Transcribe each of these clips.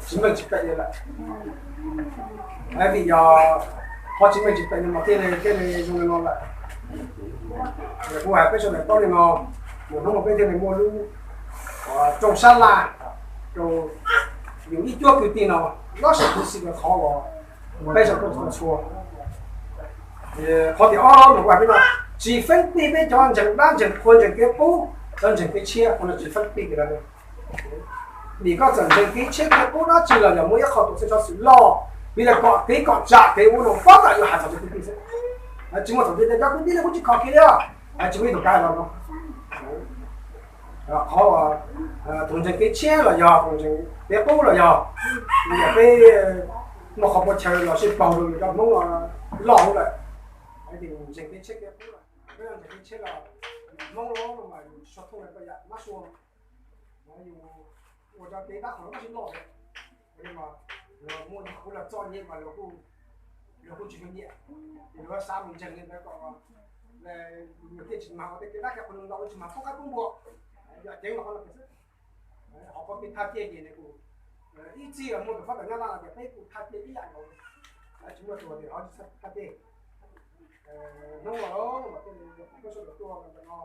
tsis meej tsis peem li lawm. Vim yog qhov tsis meej tsis peem no mas thiaj li thiaj li zoo li no lawm. Kuv hais peb sawv daws paub li no, mus hnub no peb thiaj li muaj lub tsoo sab laj rau yus ib cuab kwv tij no, lossis kuv xim rau qhov uas peb sawv daws tuaj txhua. Qhov tim ob no kuv hais peb no, tsis feeb pij peb cov ntseeg dab ntseeg qhua ntseeg kev qub, cov ntseeg kev tshiab qhov no tsis feeb pij li lawm. Vim koj txawm ntseeg kev tshiab kev qub dab tsi los yog muaj ib qho tuam txhij tshaj xwm loj, vim li kom kev kom tsam kev ua no pab tawm yus hais txog cov kwv tij xwb. Tsis muaj thaum twg tias cov kwv tij li kuv tsis kho kiag li, tsis muaj ib tug kab no no. Qhov tus ntseeg kev tshiab los yog tus ntseeg kev qub los yog, yog peb muaj qhov pua chaw los sib paug rau yus cov Hmoob loj lawm. Ntseeg kev tshiab kev qub, peb ntseeg kev tshiab los Hmoob loj no mas yus tsis tshua thooj li pab yam mab sua. Yus ua cov kev dab qhuas los sib loj thiab, mas luag muaj kuv los txom nyem mas luag kuj tsis nyiam, luag xav mus ntseeg li ntawd kom luag thiaj tsis mag ua tej kev dab kev qhuas ntau, tsis mag poob qaib poob npua. Yam ceev los qhov no xwb. Ho qhov kev thaj ciej ces nws kuj ib txhij los muaj tus fab tawm Nyab Laj no ces peb kuj thaj ciej ib yam nkaus. Tsis muaj tus tias ho tsis thaj ciej. Hnub no los peb sawv daws tuaj ntawm no,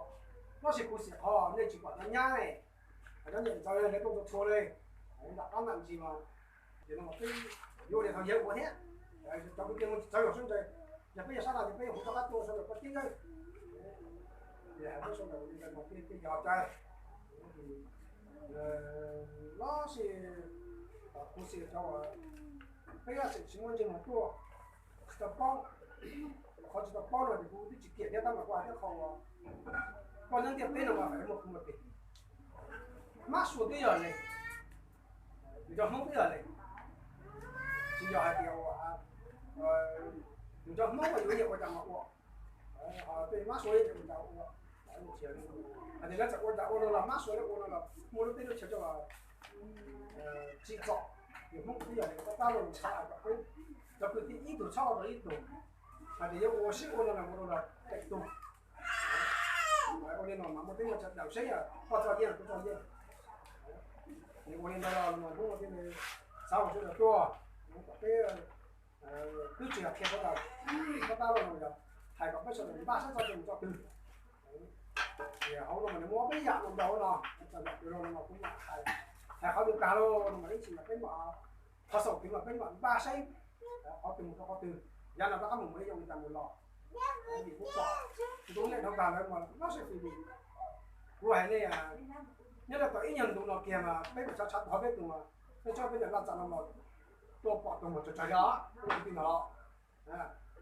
tab sis kuv xav qhov nej tsis pom cov nyab ne, cov niam ntxawm lawv tuaj txhua txhua li, nram qab nram ntsis mas, ces no peb yuav ua li thaum yawg ua thiab. Cov kwv tij Hmoob txawv zog sub ntsws, yog peb yog sab laj ces peb yuav hu rov qab tuaj sawv daws koj tib leeg. Peb sawv daws li ntawd no peb yog cawv, tab sis kuv xav cov uas peb yog tseem tsis muaj ntsej muag tuaj, tsis tau paub. Qhov tsis tau paub no ces kuv twb tsis kiam thiab, tab mas kuv hais thiab qhov uas koj nyob ntiaj teb no mas feem muaj kwv muaj tij, mab sua twb yog li, yus cov Hmoob twb yog li. Tsis yog hais tias uas yus cov Hmoob mas yus nyiam ua cas mas ua, tej mab sua nyiam ua cas ua. Hais tias lawv txawm ua cas ua no los mab sua lawv ua no los muaj lub teb lub chaw coj los tsim txom yus Hmoob twb yog li. Tab tab los txhob hais kom peb cov kwv tij ib tug txhob ua rau ib tug, hais tias yuav ua sib ua no los ua rau los pem tug. Ua li no mas muaj teb muaj chaw daws seb yog koj txoj yeej kuv txoj yeej. Ua li ntawd los hnub no thiaj li xav ua sawv daws tuaj, kom peb twb tsis yog qhia pab tau, pab tab los no yog hais kom peb sawv daws npaj saib txoj cai mus txoj twg. Hauv no mas nws muaj peb yam no ntau no, txog yam twg no no kuv mam hais, hais qhov twg tag lauj no mas ib txhis mas peb mam, qhov xaum twg mas peb mam npaj saib qhov twg mus rau qhov twg, yav no rov qab mus mus ib zoo li cas mus los. Vim kuv pom ntu nej dhau tag lawm mas lab sib fim li. Kuv hais nej, nyob rau tom ib nyuag ntu no kiag mas peb mus tshav tshav tuag peb tus mas, peb tsob peb niam laj txam no mas tuaj pom tus mas tsawg tsawg li os, peb tus tij no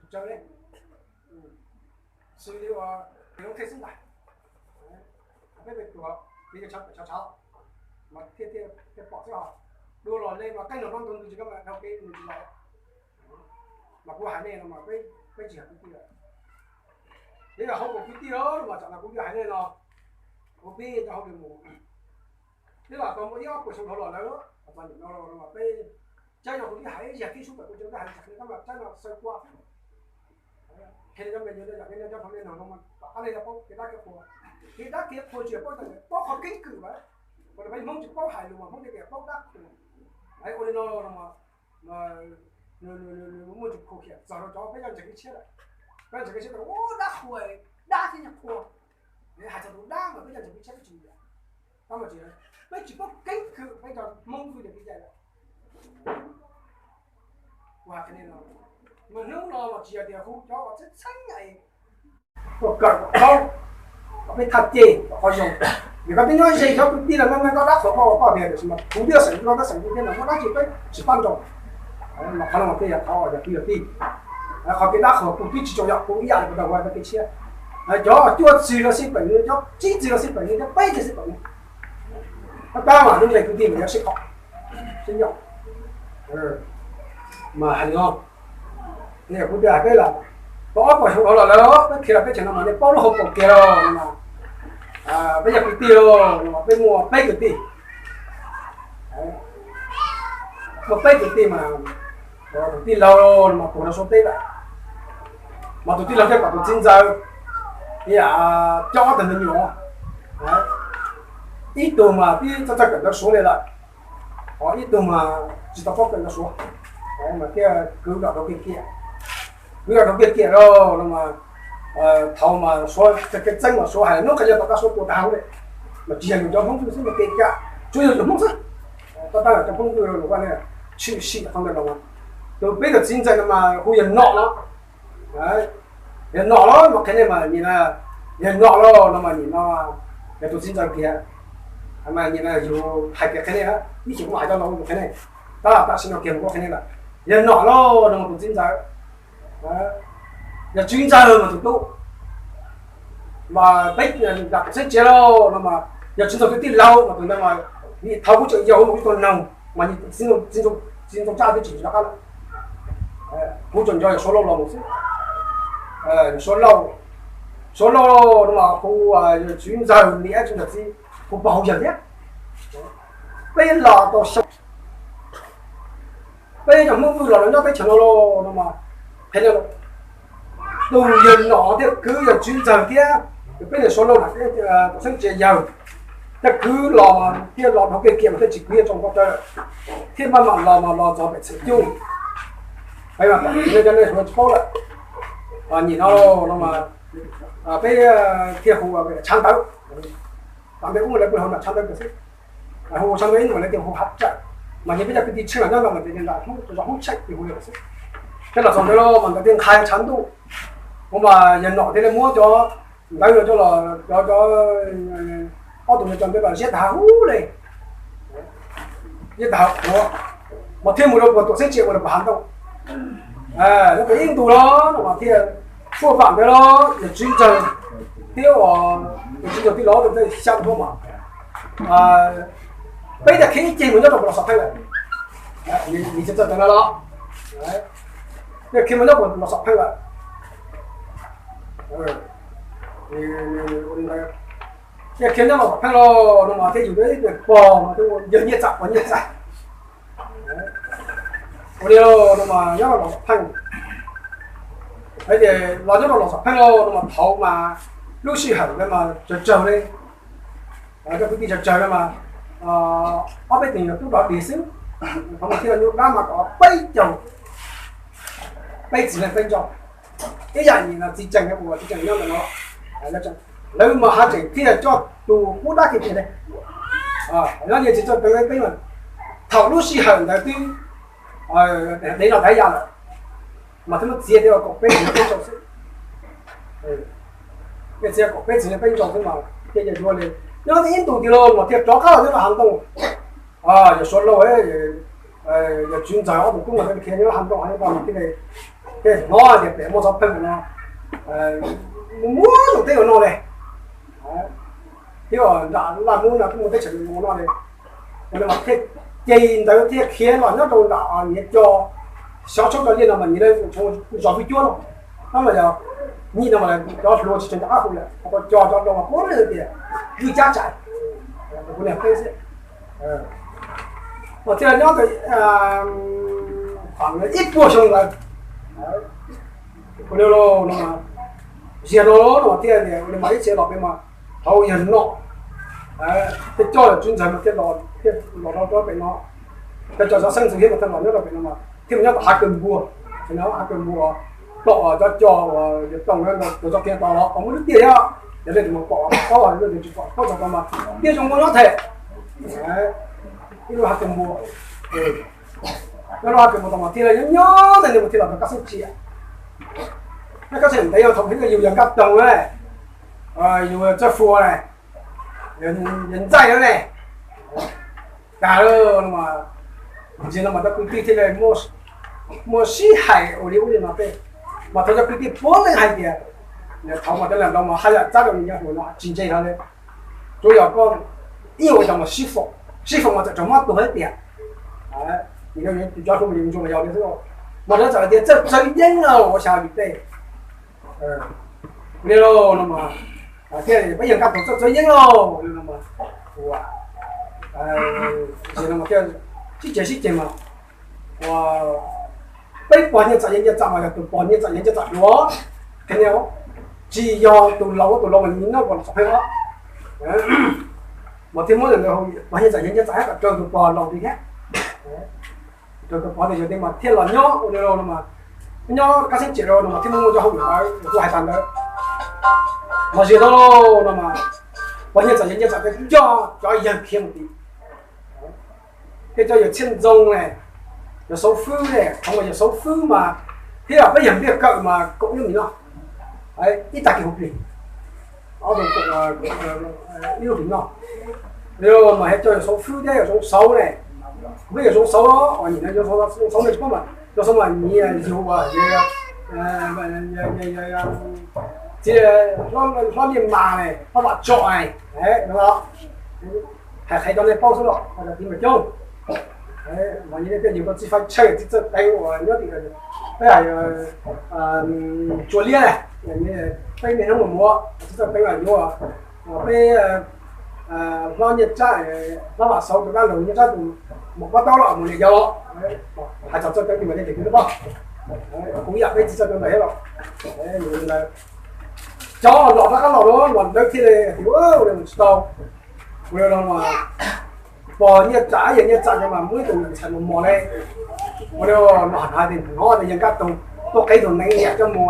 tsawg li, xws li uas pem lub qhej xwb ntag. Peb pem tuag, peb yog tshav pem tshav tshav mas thiaj thiaj pom xwb os. Dua los li mas qeej no no ntug ntws tsis koj mas dhau kev mus tsis los. Mas kuv hais nej no mas peb tsis yog kwv tij lawm. Peb yog hauv paus kwv tij os, mas tsam no kuv hais nej no, kuv pib rau hauv li mus. Peb los tau muaj ib ob puas xyoo dhau los lawm, txom nyem no los mas peb, tsab no kuv twb hais ib yam qhib sub pem kuv tseem twb hais li cas li tab mas tsab no xaw kua. Qhia li cov me nyuam, yam li nej cov hluas nej nug no mas tom qab nej yuav paub kev dab kev qhua. Kev dab kev qhua tsis yog paub tag, paub qhov keeb kwm lawm. Ua li peb Hmoob tsis paub hais lus mas Hmoob tias paub dab qhuas. Ua li no no mas nws muaj ntsis khuam khiam txog rau cov peb yog ntseeg kev tshiab lawm. Peb ntseeg kev tshiab tias ua dab qhuas, dab thiab nyuag qhua. Hais txog tus dab mas peb yog ntseeg kev tshiab peb tsis nyiam. Tab mas tsis, peb tsis paub keeb kwm peb cov Hmoob vwj li kev cai lawm. Ua hais qhia li no, mas hnub no mas tsis yog tias hu cov uas txheeb txheeb tuaj kawm kom paub, kom peb thaj ceg kom qhov zoo. Vim koj twb nyob ze cov kwv tij los meej meej koj dab qhuas koj ua koj tiag, tiam sis mas kuv twb yog xeem koj, koj xeem kuv thiab mas muaj dab tsi peb tsis pab nrog. Mas qhov no mas peb yog qhov uas yog kwv yog tij, qhov kev dab qhuas kuv twb tsis tshua yog kuv ib yam li kuv tau ua kev tshiab. Cov cuaj txig los xij peem li, cov tsib txig los xij peem li, cov peb txig xij peem li. Pab pab mas lub ntsej kwv tij mas yuav sib qhov, sib nyob. Mas hais li no, kuv tias hais peb lawm, tau ob puas xyoo dhau los lawm, peb qhia los peb tseem no mas nej paub lub hauv paus kiag los no mas, peb yog kwv tij los no mas peb muaj peb kwv tij. Muaj peb kwv tij mas tus tij laug no mas tuag rau Suav teb lawm, mas tus tij laug thiaj pom tus txiv ntxawm, ib yam coj ob tug me nyuam, ib tug mas twb txawj txawj kawm ntawv Suav li lawm, Ib tug mas tsis tau paub kawm ntawv Suav, mas thiaj kwv los rau kiag kiam, kwv los rau kiag kiam lauj no mas, thaum mas Suav txeeb mas Suav hais hnub qee yog tom qab Suav tua tag hauv li, mas tsis yog yus cov Hmoob xwb mas kev cai tsuas yog yus Hmoob xwb. Tab tab cov Hmoob twg los ua ne, tshwm sim qhov ntawd los mas, tus peb tus txiv ntxawm no mas hu yawg Nom no, yawg Nom los mas qhia nej mas nim no, yawg Nom los no mas nim no, yog tus txiv ntxawm kiag, mas nim no yus hais tias qhia nej, ib chim kuv mam hais coj los kuv qhia nej, tab tam sim no kiag kuv qhia nej lawm. Yawg Nom los no mas tus txiv ntxawm, yog Tswv Ntxawg mas tus tub, mas peb nram Pem Xeeb Tsia lauj no mas yog Tswv Ntxawg tus tij laug mas tus ntawd mas, thaum kuv tseem yau ib tug noog mas txiv ntoo tsaj twb tsis rov qab lawm. Kuv tseem nco yog Suav Lauj los mus xwb. Suav Lauj, Suav Lauj no mas hu Tswv Ntxawg niam, Tswv Ntxawg txiv hu pog hu yawg thiab. Peb los tau xyoo, peb cov Hmoob Vwj los nyob teb chaws no los no mas, qhia tus yawg Nom thiaj kwv yawg Tswv Ntxawg thiab peb niag Suav Lauj na, Pem Xeeb Tsia yawg, thiaj kwv los mas thiaj los dhau kiag kiam mas thiaj tsis kwv yeej tso npau taws, thiaj maj mam los mas los txog pem Txheem Cub. Peb mas tam sim no cov neeg Suav tsis paub lawm. Nim no no mas peb thiaj hu tshav ntawv, tam ntej ub lawv kuj hu tshav ntawv xwb, hu tshav ntawv ib ntsis lawv tias hu hav tsawm, mas yog peb cov kwv tij tsheej los nyob no mas tias nram Hmoob, zos Hmoob Tsheej ces hu li lawm xwb. Peb los txog ntawd los mas nkawd thiaj nqhis tshav ntuj, ua mas yawg Nom thiaj li muab cov ntawv coj los, cov, cov, ob tug no cov ntawv los ziab tag huv li, ziab tag huv qhuav, mas thiaj mus rau puag Tuam Xeeb Tsia ua rau puag hav ntoo. Nyob tau ib ntus los no mas thiaj tshuaj vam ntawd los yawg Tswv Ntxawg thiab, yawg Tswv Ntxawg tij laug tus thiaj xya tus mas, peb thiaj khiav ib ceg mus nyob rau puag Los Xom Pheej lawm. Nws txawm tawm ntawd los, thiaj khiav mus nyob puag Los Xom Pheej lawm. Thiaj khiav nyob Los Xom Pheej los no mas thiaj yug tau ib tug pog, yawg Nyiaj Txam, pog Nyiaj Txam. Ua li no mas nyob Los Xom Pheej, hais tias los nyob rau Los Xom Pheej los no mas thaum mas lub sij hawm ntawd mas tsawg tsawg li, cov kwv tij tsawg tsawg li mas ob peb tug nyuag tub rov dig xwb, thaum mas thiaj li nyuaj dab mas kom peb caug peb txiv neej peb ntso. Ib yam li txiv Tsees uas txiv Tsees nyob ntawm no, lawv mas haj tseem thiaj coj tus qub dab kiag tiag li. Nyob tsis txog teev peb mas thaum lub sij hawm ntawd twb dev los tag ib yam lawm, mas twb muab txiav tias kaum peb txiv neej peb ntso xwb. Muab txiav kaum peb txiv neej peb ntso xwb mas thiaj yog yuav li. Nyob ib ntus tiag los mas thiaj rov qab los nyob rau hav ntoo. Yog Suav Lauj, yog Tswv Ntxawg ob tug tub mas khiav nyob hav ntoo hav ntoo mas thiaj li, thiaj hnov tias pem muaj txoj pheej no, muaj muaj tus teb ua no li, thiab nram Laj Mub no twb muaj teb chaws ua no li. Ua li mas thiaj ces ntawd thiaj khiav los nyob rau nram Nyiav Co, xyov tshoob rau liaj no mas Nyiav zos Vwj Cuab no, no mas yog nyij no mas cov hluas tsis tseem rov qab hu lawm, tau Co cov rau mas puav leej tias Vwj Cab Tsais, kuv niam peb xwb. Mas thiaj nyob tau ib puas xyoo ntawd. Ua li no, ziag no no thiaj ua li mas ib txhia los pem mas thaum yawg Nom thiaj coj yawg Tswv Ntxawg mas thiaj los, thiaj los rau pem no, thiaj coj cov xeeb ntxwv thiab mas thiaj los nyob rau pem no mas thiaj mus nyob tom hav kawg npua, hav kawg npua tom cov co uas yawg Tooj tus txoj kev tod los muaj lub tiaj thiab, yog leej twg mus pom paub, leej twg tsis pom paub txog tod mas tiaj zoo nkaus nyob them. Ib lub hav kawg npua, nyob lub hav kawg npua tod mas thiaj li nyob nyob ntawd mas thiaj los rau Kab Xeeb Tsia. Nyob Kab Xeeb ntev yog thaum yus yawg Nkaj Toog na, yus Txawj Fua na, yawg Ntxaij na ne, tas lawm no mas, ntsis no mas cov kwv tij thiaj li muaj sib hais ua li ub li no tej, mas thaum cov kwv tij puav leej hais tias thaum mas cov lam nraud mas haj yam txab rau nws yog hluas no tsis ntse hlo li. Tsuas yog koj ib ua cas mas sib foom, sib foom mas txawm raug mob tuag thiab tiag. Nim no cov hluas yus ntsuas mas yog li xwb, mas lawv txawm hais tias Txawj Txawj Yeeb los ua xya vim tej li no mas, thiaj peb yawg Nkaj Toog Txawj Txawj Yeeb los li no mas, ua, ntsis no mas thiaj sib ceg sib ceg mas, ua, peb pog Nyiaj Txam yawg Nyiaj Txam mas yog tus pog Nyiaj Txam yawg Nyiaj Txam hluas, qhia nej, tsis yog tus laus tus laus mas nyob puag Los Xom Pheej os. Mas thiaj muab ntawd pog Nyiaj Txam yawg Nyiaj Txam thiab kom raug tus pog laus ntawd thiab. Yog pov tias yog tias mas thiaj los nyob ua li no mas, nyob kab xeeb tseem rau no mas thiaj muaj cov hauj lwm ntawd kuv hais tas ntawd. Los zis tau no mas, pog Nyiaj Txam yog Nyiaj Txam coj cov yawg khiav mus tim, thiab cov yawg Txhiaj Ntxoo ne, yawg Xauv Fwb ne, thaum mas yawg Xauv Fwb mas thiab peb yawg Npliaj Kawm mas koom ib lub mis noj, ib tag kis hauv plig, ob tug koom ib lub mis noj. Mas thiaj coj yawg Xauv Fwb thiab yawg Zoov Xauv ne, kuv peb yawg Zoov Xauv, Zoov Xauv ne tsis paub mas Zoov Xauv mas nyias yug uas txiv hlob Liaj Mas ne, hlob Vam Tsom ne, hais qhia rau nej paub xwb los tiv mas coob. Mas yog nej tej yug tau txiv Faj Tshaw txiv Txawj Teev uas nyob tim peb hais Tsuas Liab, peb niaj hnub mus muav txiv Txawj Teev los yuav peb hlob Nyiaj Tsab, hlob Vam Xauv tus dab laug Nyiaj Tsab tus mus kob taub los mus niam yau, hais txog Txawj Teev mas nej cem twb paub. Kuv yam peb txiv Txawj Teev ntawd thiab los, cov los rov qab los los ntawd thiaj li tias mus tsis tau. Ua li no mas pog Nyiaj Tsam yawg Nyiaj Txam no mas muaj ib tug ntxhais mos mos li, ua li no hais tias hnov tias yawg Nkaj Toog tuaj qhib tus neev niam coj mus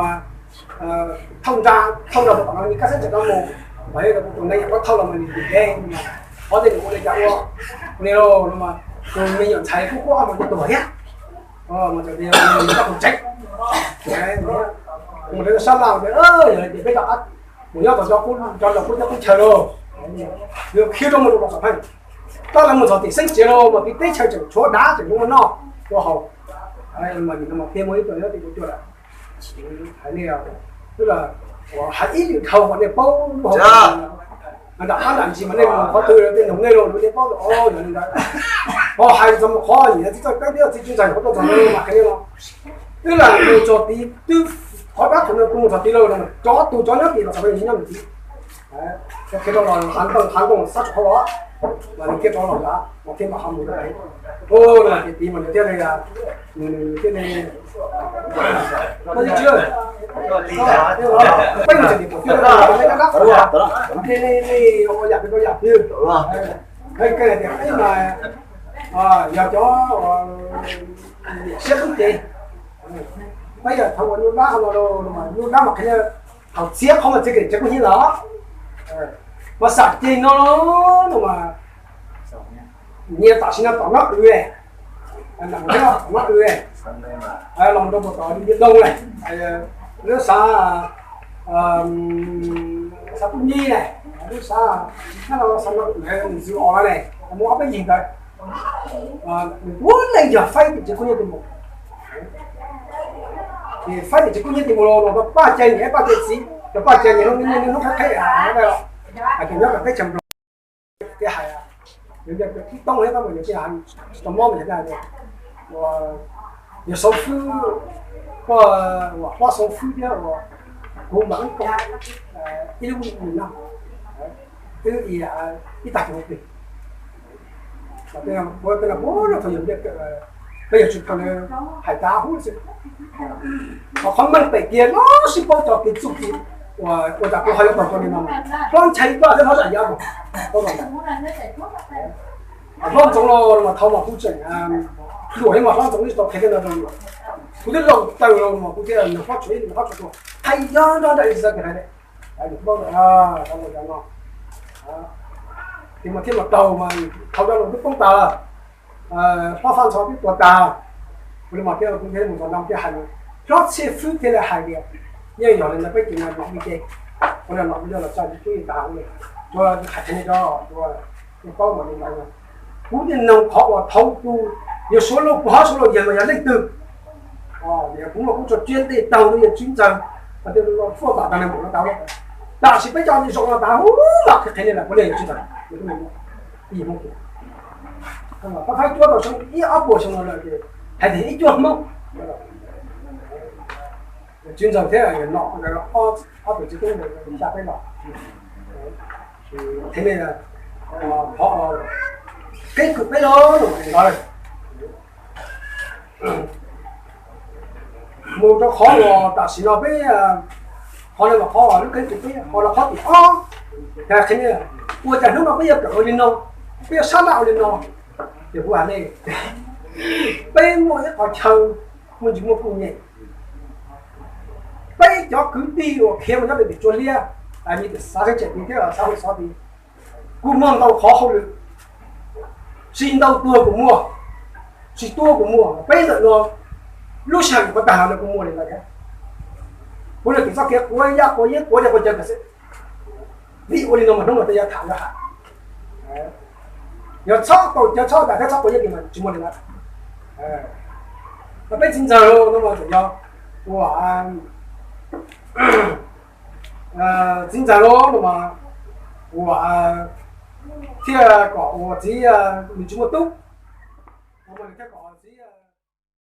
thauj nra, thauj nra rau tom no nws kab xeeb tseem rov mus, mas yog tus neev niam muab thauj los mas nws tus dev, qhov tias nws ua li cas ua, ua li no mas tus me nyuam ntxhais kuj kuj ob tug tuag thiab. Mas txawm tias nws koj tus tsev, mus rau sab laj tias yog li tias peb rov qab mus nyob tom cov qub, cov laus qub cov qub chaw lauj, nws khiav rau mus rau tom Xam Pheej. Tab lawv mus txog tim Xeeb Tsev lauj mas tim teb chaws tseem tshuav dav tseem muaj noj ua haus. Mas nim no mas thiaj muaj ib tug nyob tim Kuv Cuag lawm, hais li twb hais ib lwm dhau kom nej paub lub hauv paus, nram qab nram ntsis mas nej mus qhov twg tej noog nej los nej paub tias yog li ntawd. Ho hais txog mus qhov niam txiv Txawj Teev thiab txiv Tswv Ntxawg qhov tuaj txog no mas qhia li no, twb lam mus txog tid twb qhov dab qhov no kuv mus txog tid lauj, cov tus cov nyob tim los txog nyob mus tid. Qhia rau los hav ntoo hav ntoo sab tsuas qhov los, mas nws thiaj rov los nrad mas thiaj mam ho mus rau tid. Ua no ces tid mas nws thiaj li, nws thiaj li, peb mus tseem tim pum cuag li dab dab, li li ua yam li rau yam twg. Qhia tias peb mas yog cov niam siab tub ces, peb yog thaum uas nyuj dab no, nyuj dab mas qhia thaum txiav qhov mas txiav kev tsev kuj hnyiab los, mas xam ceg no no mas nyias tam sim no tom no wb, tom no wb, los rau puag tom Diav Doo lawm, lub xav xav Pub Nyib lawm, lub xav, xav no ntxwv os lawm, mus ob peb yig ntawd. Nws puav leej yog faib tim tsev kub hnyiab tim mus. Ces faib tim tsev kub hnyiab tim mus los rau paj cai niam paj cai txiv, rau paj cai niam hnub niaj hnub qheb qheb dai los, hais tias nyob rau teb chaws Nplog thiaj hais, yog Tib Toob thiab tab mas yog thiaj hais, tsis tau mob mas yog thiaj hais tias, yog Xauv Fwb, koj uas hlob Xauv Fwb thiab uas kuv mam ib koom ib lub mus no, twb ib tag kis mus plig. Tej no puav leej thaum yog, peb yog tsis kawg hais tas huv xwb. Ho qhov meej pem kiag los sib paub txog kev txuj kev, ua cas kuv ho yuav tau tau li no, hlob Nchai Vaj thiab hlob Zam Yaj, hlob Ntxoov los mas thaum mas kuv tseem hluas thiab mas hlob Ntxoov twb tau qhia tej no rau kuv, twb laus tawm los mas kuv thiaj nrog hlob Tshuav, nrog hlob Tshuav tuaj hais yog nrog nraim li txawv kev hais li. Ces mas thiaj los tau mas thaum cov laus twb poob tas, hlob Faj Ntxhov twb tuag tas, ua li mas thiaj kuv thiaj mus txog ntawd thiaj hais, hlob Txhiaj Fwb thiaj li hais tias, yeej yog li ntawd peb ces no nom li ces, ua li nom li los txog ib tug tas li, tsuas hais qhia li rau tsuas paub mas li ntawd. Kuv thiaj noog qhov uas thaum tus yawg Suav Lauj, kuv hlob Suav Lauj yawg mas yog leej twg. Kuv mas kuv tso tseg tej taug rau yawg Tswv Ntxawg, mas tej fuaj npam tag nrho mus no tas, tam sim peb cov zoo no tas huv los qhia li lawm puav leej yawg Tswv Ntxawg. Pab Fab cuab tau xyoo ib ob puas xyoo no lawm ces hais tias ib cuab Hmoob. Tswv Ntxawg thiab yawg Nom, ob tug txiv tub ntawd xa peb los, thiaj li qhov keeb kwm peb los ntawd mus rau qhov uas tam sim no peb, qhov no mas qhov lub keeb kwm peb, qhov no qhov tim ob. Qhia li ua cas hnub no peb yuav kawm ua li no, peb yuav sab laj ua li no. Ces kuv hais nej, Peb muaj ib qhov chaw muaj ntsis muaj kuj nyem. Peb cov kwv tij uas khiav mus nyob rau tim Tsuas Liab, a, nyias tim xav tseem tid thiab xav hauv xov tid, kuj muaj ntau qhov hauj lwm, tsis ntau tuag kuj muaj, tsis tuag kuj muaj. Peb ntawm no lub sij hawm kuv tag los no kuj muaj li ntawd thiab. Kuv los tim txoj kev quav yaj quav yeeb quav dej quav cawv tam sim, vim ua li no mas hnub no tej yav tham lawv hais, yog txhob tau cawv txhob tas thiab txhob quav yeeb tiag mas tsis muaj li ntawd. Mas peb txiv ntxawg no mas tseem yog ua txiv ntxawg no mas ua thiaj kom ua txiv, nws tsis muaj tub, thiaj kom txiv